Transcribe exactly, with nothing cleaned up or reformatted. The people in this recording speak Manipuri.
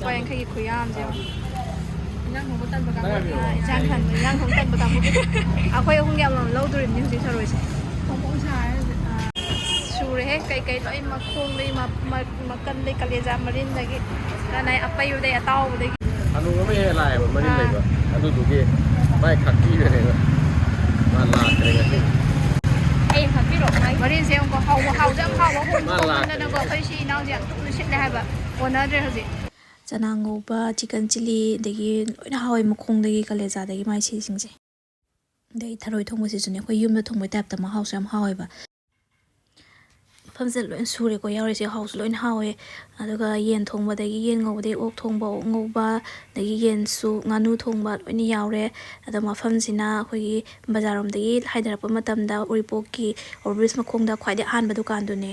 ꯂꯨꯄꯥ ꯌꯥꯡꯈꯩꯒꯤ ꯈꯨꯌꯥꯝꯁꯦ ꯌꯦꯡꯉꯣ꯫ ꯏꯟꯖꯥꯡ ꯊꯣꯡꯕ ꯇꯟꯕ ꯀꯥꯡꯕꯨ꯫ ꯑꯥ, ꯏꯟꯖꯥꯡ ꯊꯣꯡꯕ, ꯏꯟꯖꯥꯡ ꯊꯣꯡꯕ ꯇꯟꯕ ꯀꯥꯡꯕꯨꯒꯤ꯫ ꯑꯩꯈꯣꯏ ꯑꯍꯨꯝꯒꯤ ꯑꯃꯃꯝ ꯂꯧꯗꯣꯔꯤꯕꯅꯤ ꯍꯧꯖꯤꯛ ꯊꯔꯣꯏꯁꯦ꯫ ꯐꯣꯡ ꯐꯣꯡ ꯁꯥꯔꯦ ꯍꯧꯖꯤꯛ꯫ ꯑꯥ, ꯁꯨꯔꯦꯍꯦ꯫ ꯀꯩꯀꯩ ꯂꯣꯏ, ꯃꯈꯣꯡꯗꯩ, ꯃ-, ꯃ-, ꯃꯀꯟꯗꯩ, ꯀꯂꯦꯖꯥ ꯃꯔꯤꯟꯗꯒꯤ, ꯀꯅꯥꯏ ꯑꯄꯩꯕꯗꯩ, ꯑꯇꯥꯎꯕꯗꯒꯤ꯫ ꯑꯂꯨ ꯑꯃ ꯍꯦꯛ ꯂꯥꯛꯑꯦꯕ, ꯃꯔꯤꯟ ꯑꯥ꯫ ꯂꯩꯕ꯫ ꯑꯗꯨꯗꯨꯒꯤ ꯃꯥꯏ ꯈꯥꯛꯄꯤꯕꯅꯦꯕ꯫ ꯃꯥ ꯂꯥꯛꯈ꯭ꯔꯦ ꯉꯁꯤ꯫ ꯑꯩ ꯈꯥꯛꯄꯤꯔꯣ, ꯃꯥꯏ꯫ ꯃꯔꯤꯟꯁꯦ ꯑꯃꯨꯛꯀ ꯍꯥꯎꯕ, ꯍꯥꯎꯁꯨ ꯌꯥꯝ ꯍꯥꯎꯕ ꯃꯥ ꯂꯥꯛꯈ꯭ꯔꯦ꯫ ꯍꯣꯡꯗꯣꯛꯃꯟꯗꯅꯀꯣ, ꯑꯩꯈꯣꯏ ꯏꯆꯤꯜ ꯏꯅꯥꯎꯁꯦ ꯌꯥꯝ ꯊꯨꯅ ꯁꯤꯠꯂꯦ ꯍꯥꯏꯕ꯫ ꯀꯣꯟꯅꯗ꯭ꯔꯦ ꯍꯧꯖꯤꯛ꯫ ꯆꯅꯥ ꯉꯧꯕ, ꯆꯤꯀꯟ ꯆꯤꯂꯤ, ꯑꯗꯒꯤ ꯂꯣꯏꯅ ꯍꯥꯎꯋꯦ, ꯃꯈꯣꯡꯗꯒꯤ ꯀꯂꯦꯖꯥꯗꯒꯤ ꯃꯥꯏ ꯁꯤꯁꯤꯡꯁꯦ꯫ ꯑꯗꯩ ꯊꯔꯣꯏ ꯊꯣꯡꯕꯁꯤꯁꯨꯅꯦ, ꯑꯩꯈꯣꯏ ꯌꯨꯝꯗ ꯊꯣꯡꯕꯩ ꯇꯥꯏꯞꯇ ꯃꯍꯥꯎꯁꯨ ꯌꯥꯝ ꯍꯥꯎꯋꯦꯕ꯫ ꯃꯐꯝꯁꯤꯗ ꯂꯣꯏ ꯁꯨꯔꯦꯀꯣ ꯌꯥꯎꯔꯤꯁꯦ, ꯍꯥꯎꯁꯨ ꯂꯣꯏꯅ ꯍꯥꯎꯋꯦ꯫ ꯑꯗꯨꯒ ꯌꯦꯟ ꯊꯣꯡꯕꯗꯒꯤ ꯌꯦꯟ ꯉꯧꯕꯗꯒꯤ ꯑꯣꯛ ꯊꯣꯡꯕ, ꯑꯣꯛ ꯉꯧꯕ, ꯑꯗꯒꯤ ꯌꯦꯟꯁꯨ, ꯉꯥꯅꯨ ꯊꯣꯡꯕ ꯂꯣꯏꯅ ꯌꯥꯎꯔꯦ꯫ ꯑꯗꯣ ꯃꯐꯝꯁꯤꯅ ꯑꯩꯈꯣꯏꯒꯤ ꯕꯖꯥꯔꯔꯣꯝꯗꯒꯤ ꯍꯥꯏꯊꯔꯛꯄ ꯃꯇꯝꯗ ꯎꯔꯤꯄꯣꯛꯀꯤ ꯑꯣꯚꯔꯕ꯭ꯔꯤꯖ ꯃꯈꯣꯡꯗ ꯈ꯭ꯋꯥꯏꯗꯒꯤ ꯑꯍꯥꯟꯕ ꯗꯨꯀꯥꯟꯗꯨꯅꯦ꯫